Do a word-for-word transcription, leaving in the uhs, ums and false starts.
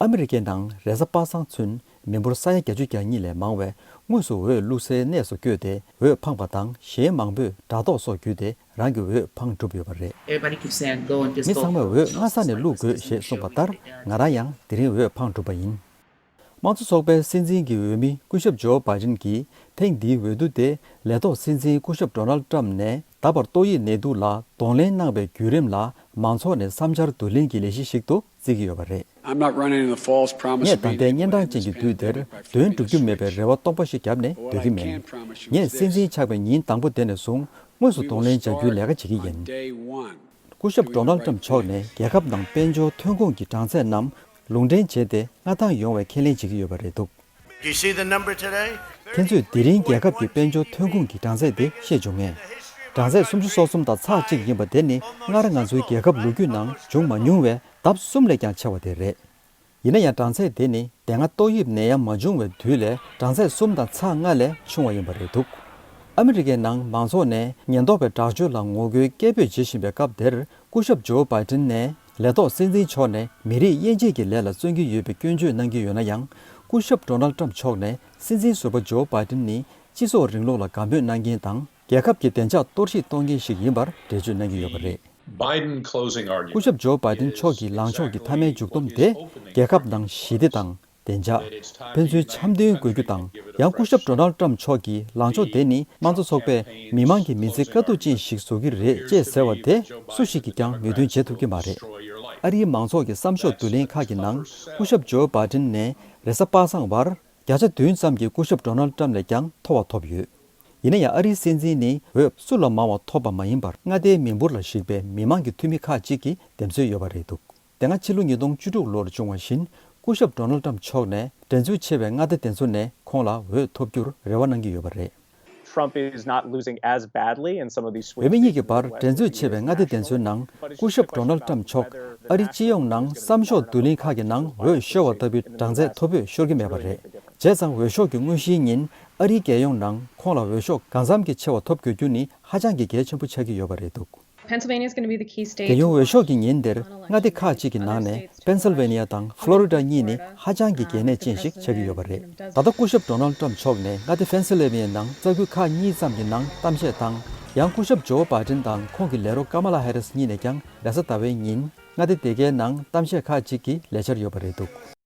ཨ་མི་རི་ཀའི་ནང་རེས་གཟའ་པ་སངས་ཚུན་མི་འབོར་ས་ཡ་བརྒྱད་ཅུ་གྱ་གཉིས་ལས་མང་བས་དངོས་སུ་འོས་བླུག་སའི་གནས་སུ་བསྐྱོད་དེ་འོས་འཕངས་པ་དང་། གཞན་མང་པོས་དྲ་ཐོག་སོགས་བརྒྱུད་དེ་རང་གི་འོས་འཕངས་གྲུབ་ཡོད་པ་རེད། Everybody keeps saying, "Go and just མི་go ཚང་མས་འོས་སྔ་ས་ནས་བླུག་དགོས་ཞེས་གསུངས་པ་ལྟར། ང་རང་ཡང་དེ་རིང་འོས་འཕངས་གྲུབ་པ་ཡིན། དམངས་གཙོ་ཚོགས་པའི་སྲིད་འཛིན་གྱི་འོས་མི་སྐུ་ཞབས་ཇོ་བྷའི་ཏིན་གྱིས་ཐེངས་འདིའི་འོས་བསྡུ་དེ་ལས་ཐོག་སྲིད་འཛིན་སྐུ་ཞབས་ཌོ་ནལ་ཏྲམ་ནས་ད་བར་ཏོག་དབྱིབས་ནད་དུག་ལ་གདོང་ལེན་གནང་བའི་བརྒྱུད་རིམ་ལ་མང་ཚོགས་ནས་བསམ་འཆར་བསྡུ་ལེན་གྱི་ལས་གཞི་ཞིག་ཏུ་བརྩི་གི་ཡོད་པ་རེད། I'm not running in the false promise of ངས་ད་being ལྟའི་གཉན་འཕྲང་ཅན་གྱི་དུས་འདིར་དོན་འགྲུབ་རྒྱུ་མེད་པའི་རེ་བ་སྟོང་པ་ཞིག་བརྒྱབ་ནས་སྡོད་ཀྱི་མིན། ངས་སྲིད་འཛིན་ཆགས་པའི་ཉིན་དང་པོ་དེ་ནས་བཟུང་དངོས་སུ་གདོང་ལེན་བྱ་རྒྱུའི་ལས་ཀ་བྱེད་ཀྱི་ཡིན། སྐུ་ཞབས་ཌོ་ནལ་ཏྲམ་མཆོག་ནས་རྒྱལ་ཁབ་ནང་དཔལ་འབྱོར་ཐོན་ཁུངས་ཀྱི་གྲངས་ཚད་རྣམས་ལུང་འདྲེན་བྱས་ཏེ་མངའ་ཐང་ཡོང་བའི་ཁས་ལེན་བྱེད་ཀྱི་ཡོད་པ་རེད་འདུག You see the number today? ཁྱེད་ཚོས་དེ་རིང་རྒྱལ་ཁབ་ཀྱི་དཔལ་འབྱོར་ཐོན་ཁུངས་ཀྱི་གྲངས་ཚད་དེ་ཤེས་བྱུང་ངས། གྲངས་ཚད་སུམ་ཅུ་སོ་གསུམ་དང་ཚེག་གཅིག་ཡིན་པ་དེ་ནི་སྔར་ང་ཚོའི་རྒྱལ་ཁབ་ལོ་རྒྱུས་ནང་བྱུང་མ་མྱོང་བའི་ལྡབ་གསུམ་ལས་ཀྱང་ཆེ་བ་དེ་རེད། ཡིན་ན་ཡང་གྲངས་ཚད་དེ་ནི་དེ་སྔ་ཏོག་དབྱིབས་ནད་ཡམས་མ་བྱུང་བའི་དུས་ལས་གྲངས་ཚད་གསུམ་དང་ཚེག་ལྔ་ལས་ཆུང་བ་ཡིན་པ་རེད་འདུག་ཨ་མི་རི་ཀའི་ནང་མང་ཚོགས་ནས་ཉེན་རྟོག་པའི་དྲག་སྤྱོད་ལ་ངོ་རྒོལ་སྐད་འབོད་བྱེད་བཞིན་པའི་སྐབས་དེར། སྐུ་ཞབས་ཇོ་བྷའི་ཏིན་ནས་ལས་ཐོག་སྲིད་འཛིན་མཆོག་ནས་མི་རིགས་དབྱེ་འབྱེད་ཀྱི་ལས་ལ་བརྩོན་གྱི་ཡོད་པའི་སྐྱོན་བརྗོད་གནང་གི་ཡོད་ན་ཡང་། སྐུ་ཞབས་ཌོ་ནལ་ཏྲམ་མཆོག་ནས་སྲིད་འཛིན་ཟུར་པ་ཇོ་བྷའི་ཏིན་ནི་སྤྱི་ཚོགས་རིང་ལུགས་ལ་དགའ་མོས་གནང་མཁན་དང་། རྒྱལ་ཁབ་ཀྱི་བདེ་འཇགས་གཏོར་བཤིག་གཏོང་མཁན་ཞིག་ཡིན་པར་འགྲེལ་བརྗོད་གནང་གི་ཡོད་པ་རེད། Biden closing argument སྐུ་ཞབས་ཇོ་བྷའི་ཏིན་མཆོག་གི་ལངས་ཕྱོགས་ཀྱི་མཐའ་མའི་མཇུག་སྡོམ་དེ་རྒྱལ་ཁབ་ནང་ཞི་བདེ་དང་། བདེ་འཇགས། ཕན་ཚུན་འཆམ་མཐུན་དགོས་རྒྱུ་དང་། ཡང་སྐུ་ཞབས་ཌོ་ནལ་ཏྲམ་མཆོག་གི་ལངས་ཕྱོགས་དེ་ནི་དམངས་གཙོ་ཚོགས་པས་མི་མང་གི་མི་ཚེ་དཀའ་སྡུག་ཅན་ཞིག་བཟོ་གི་རེད་ཅེས་ཟེར་བ་དེ་སུ་ཞིག་གིས་ཀྱང་མོས་མཐུན་བྱེད་ཐུབ་ཀྱི་མ་རེད། ཨ་རིའི་མང་ཚོགས་ཀྱི་བསམ་ཤོག་བསྡུ་ལེན་ཁག་གི་ནང་སྐུ་ཞབས་ཇོ་བྷའི་ཏིན་ནས་རེས་གཟའ་པ་སངས་བར་བརྒྱ་ཆ་བདུན་ཙམ་གྱིས་སྐུ་ཞབས་ཌོ་ནལ་ཏྲམ་ལས་ཀྱང་མཐོ་བ་ཐོབ་ཡོད། ཡིན་ན་ཡང་ཨ་རིའི་སྲིད་འཛིན་ནི་འོས་སུ་ལ་མང་བ་ཐོབ་པ་མ་ཡིན་པར་མངའ་སྡེའི་མི་འབོར་ལ་གཞིགས་པའི་མི་མང་གི་འཐུས་མི་ཁག་ཅིག་གིས་འདེམས་སྲོལ་ཡོད་པ་རེད་འདུག་དེ་སྔ་ཕྱི་ལོ་ཉིས་སྟོང་བཅུ་དྲུག་ལོར་བྱུང་བ་བཞིན། སྐུ་ཞབས་ཌོ་ནལ་ཏྲམ་མཆོག་ནས་འགྲན་རྩོད་ཆེ་བའི་མངའ་སྡེ་དེ་ཚོ་ནས་ཁོང་ལ་འོས་ཐོབ་རྒྱུར་རེ་བ་གནང་གི་ཡོད་པ་རེད། Trump is not losing as badly in some of these swing འོས་མི་གཉིས་ཀྱི་བར་འགྲན་རྩོད་ཆེ་བའི་མངའ་སྡེ་དེ་ཚོའི་ནང་སྐུ་ཞབས་ཌོ་ནལ་ཏྲམ་མཆོག་ཨ་རིའི་སྤྱི་ཡོངས་ནང་བསམ་ཤོག་བསྡུ་ལེན་ཁག་གི་ནང་འོས་ཤོར་བ་ལྟ་བུའི་གྲངས་ཚད་མཐོ་པོས་ཤོར་གྱི་མེད་པ་རེད། བྱས་ཙང་འོས་ཤོག་གི་དངོས་གཞིའི་ཉིན་ཨ་རིའི་རྒྱལ་ཡོངས་ནང་ཁོང་ལ་འོས་ཤོག་གང་འཚམ་གྱི་ཆེ་བ་ཐོབ་དགོས་རྒྱུ་ནི་ཧ་ཅང་གི་གལ་ཆེན་པོ་ཆགས་ཀྱི་ཡོད་པ་རེད་འདུག Pennsylvania is going to be the key state རྒྱལ་ཡོངས་འོས་ཤོག་གི་ཉིན་དེར་མངའ་སྡེ་ཁག་ཅིག་གི་ནང་ནས་པེན་སིལ་ཝེ་ནི་ཡ་དང་ཕློ་རི་ཌ་གཉིས་ནི་ཧ་ཅང་གི་གལ་གནད་ཅན་ཞིག་ཆགས་ཀྱི་ཡོད་པ་རེད། ད་ལྟ་སྐུ་ཞབས་ཌོ་ནལ་ཏྲམ་མཆོག་ནས་མངའ་སྡེ་པེན་སིལ་ཝེ་ནི་ཡའི་ནང་རྩ་ཁུལ་ཁག་གཉིས་ཙམ་གྱི་ནང་གཏམ་བཤད་དང་། ཡང་སྐུ་ཞབས་ཇོ་བྷའི་ཏིན་དང་ཁོང་གི་ལས་རོགས་ཀ་མ་ལ་ཧེ་རིས་གཉིས་ནས་ཀྱང་རེས་གཟའ་ཟླ་བའི་ཉིན་མངའ་སྡེ་དེ་གའི་ནང་གཏམ་བཤད་ཁག་ཅིག་གི་ལས་འཆར་ཡོད་པ་རེད་འདུག